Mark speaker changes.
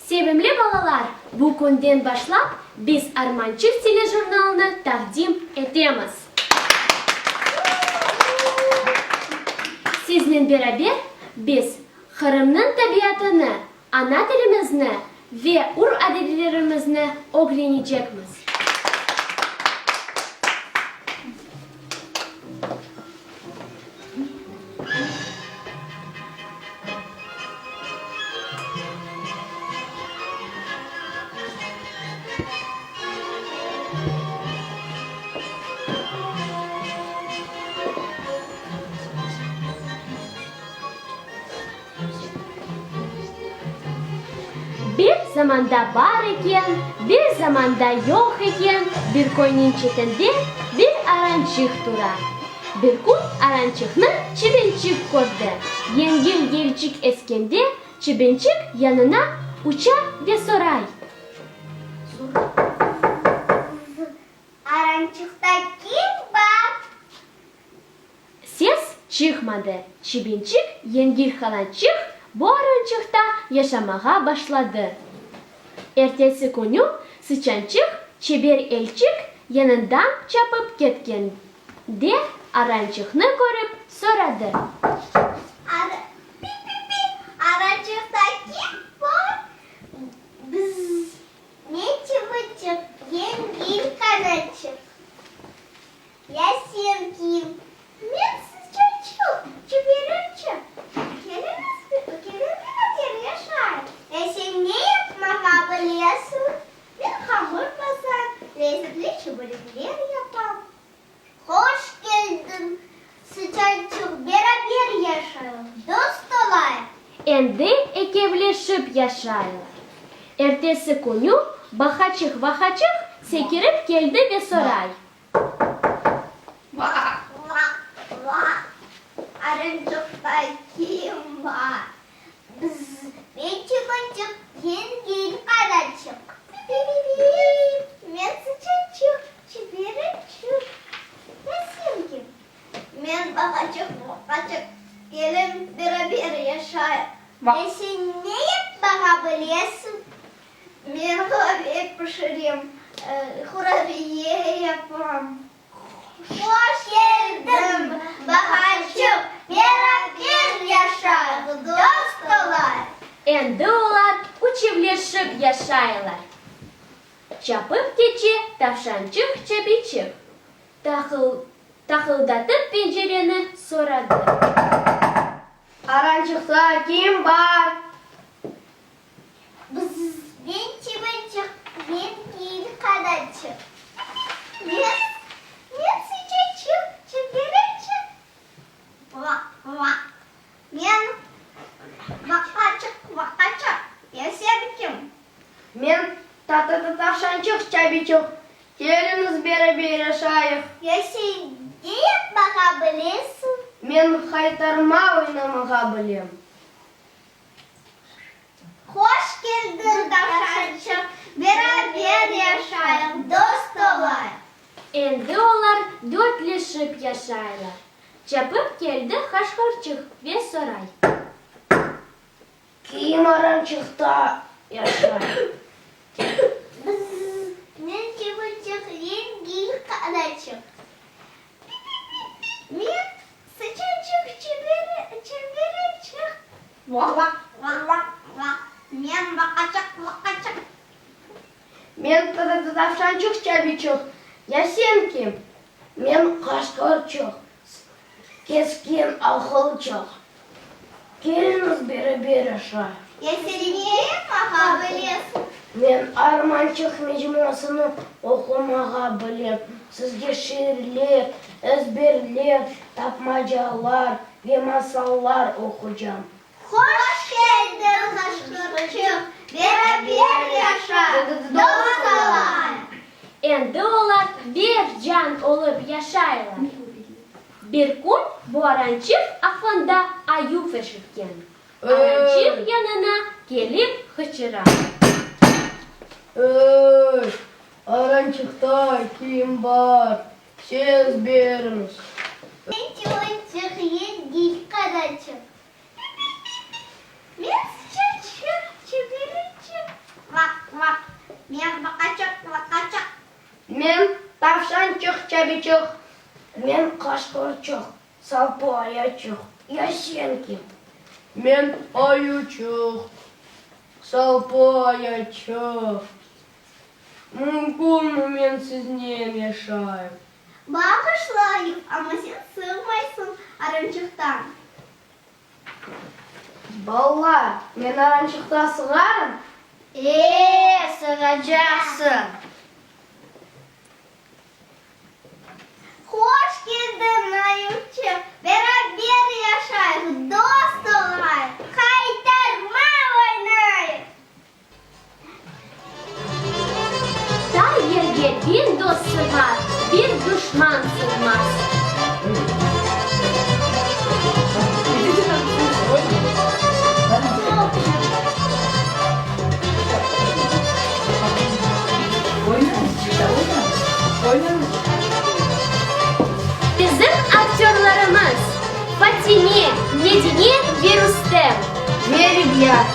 Speaker 1: Sevimli balalar, bu künden başlap biz Armançıq telejurnalını taqdim etemiz. Siznen beraber biz Qırımnıñ tabiatını, ana tilimizni ve ür-adetlerimizni ögrenecekmiz. Bir zamanda bar eken, bir zamanda yoq eken, bir köyniñ çetinde bir arançıq tura. Bir kün arançıqnı çibençik kördi. Yengil yelçik eskende, çibençik yanına uça ve soray.
Speaker 2: Arançıqta kim bar?
Speaker 1: Ses çıqmadı. Çibinçik yengil qalançıq bu arançıqta yaşamağa başladı. Ertesi künü sıçançıq çeber elçik yanından çapıp ketkende arançıqnı körip soradı.
Speaker 2: Pi-pi-pi, arançıqta kim bar? Bzz, men çibinçik, yengil qanatçıq. Ya sen kim? Men sıçançıq, çeberimçik. Keliñiz, keliñ beraber yaşayıq. Ya sen ne yapmağa bilesiñ? Men hamır basam, lezzetli çiberekler yapam. Hoş keldiñ, sıçançıq, beraber yaşayıq, dost olayıq.
Speaker 1: Endi ekevleşip yaşaylar. Ertesi künü Bahaçıq-Vahaçıq sekirip keldi ve soray.
Speaker 2: Arınçıqta kim bar? Bzz, men çıbınçıq, yengil qaraçıq. Pi-pi-pi, men sıçançıq, çiberinçik. Ya sen kim? Men baqaçıq, baqaçıq, keliñ beraber yaşayıq. Ya sen ne yapmağa bilesiñ? Men qave pişirem, qurabiye yapam. Hoş keldiñ, baqaçıq, beraber yaşayıq, dost olayıq.
Speaker 1: Endi olar üçevleşip yaşaylar. Çapıp keçe tavşançıq çabiçıq, taqıl, taqıldatıp pencereni soradı.
Speaker 3: Arançıqta kim bar?
Speaker 2: Bzz, men çibinçik, men kiyik qanaçıq. Men, men sıçaçıq, çimbereçik. Vaq, vaq, men baqaçıq, baqaçıq, ya sen kim?
Speaker 3: Men ta-ta-ta-tavşançıq, çabiçıq, keliñiz beraber yaşayıq.
Speaker 2: Ya sen ne yapmağa bilesiñ?
Speaker 3: Men haytarma oynamağa bilem.
Speaker 2: Hoş keldiñ, tavşançıq, beraber yaşayıq, dost olayıq.
Speaker 1: Endi olar dörtleşip yaşaylar. Çapıp keldi qaşqırçıq ve soray.
Speaker 3: Kim arançıqta yaşay?
Speaker 2: Bzz, men çibinçik, yengil qanaçıq. Pi-pi-pi-pi, men sıçançıq, çembereçik. Vaq-vaq-vaq-vaq, men baqaçıq, baqaçıq.
Speaker 3: Men tavşançıq, çabiçıq, ya sen kim? Men qaşqırçıq, keskin aqılçıq. Keliñiz beraber aşayıq.
Speaker 2: Ya sen ne yapmağa bilesiñ?
Speaker 3: Men Armançıq mecmuasını oqumağa bilem. Sizge şiirler, ezberler, tapmacalar ve masallar oqucam.
Speaker 2: Hoş keldiñ, qaşqırçıq, beraber yaşayıq, dost olayıq!
Speaker 1: Endi olar bir can olıp yaşaylar. Bir kün bu arançıq aqlında ayuv eşitken. Arançıq yanına kelip qıçıra.
Speaker 3: Ey, arançıqta kim bar, ses beriñiz!
Speaker 2: Men çuvançıq, yengil qanaçıq. Pi-pi-pi-pi! Men sıçançıq, çebereçik.
Speaker 3: Çelebiçıq. Men Qaşqırçıq, Salpı Ayaçıq. Ya sen kim? Men Ayuçıq, Salpı Ayaçıq. Mümkünmi men siznen yaşayım?
Speaker 2: Bağışlayıq, amma sen sığmaysıñ arançıqtan.
Speaker 3: Balalar, men arançıqta sığarım?
Speaker 2: E, sığacaqsıñ. Hoş keldiñ, Ayuvçıq! Beraber yaşayıq, dost olayıq, qaytarma oynayıq!
Speaker 1: Tar yerge bir dost sığar, bir duşman sığmaz. Bizim aktörlarımız, Fatime, Medine ve Rustem.
Speaker 3: Ve Lilâ.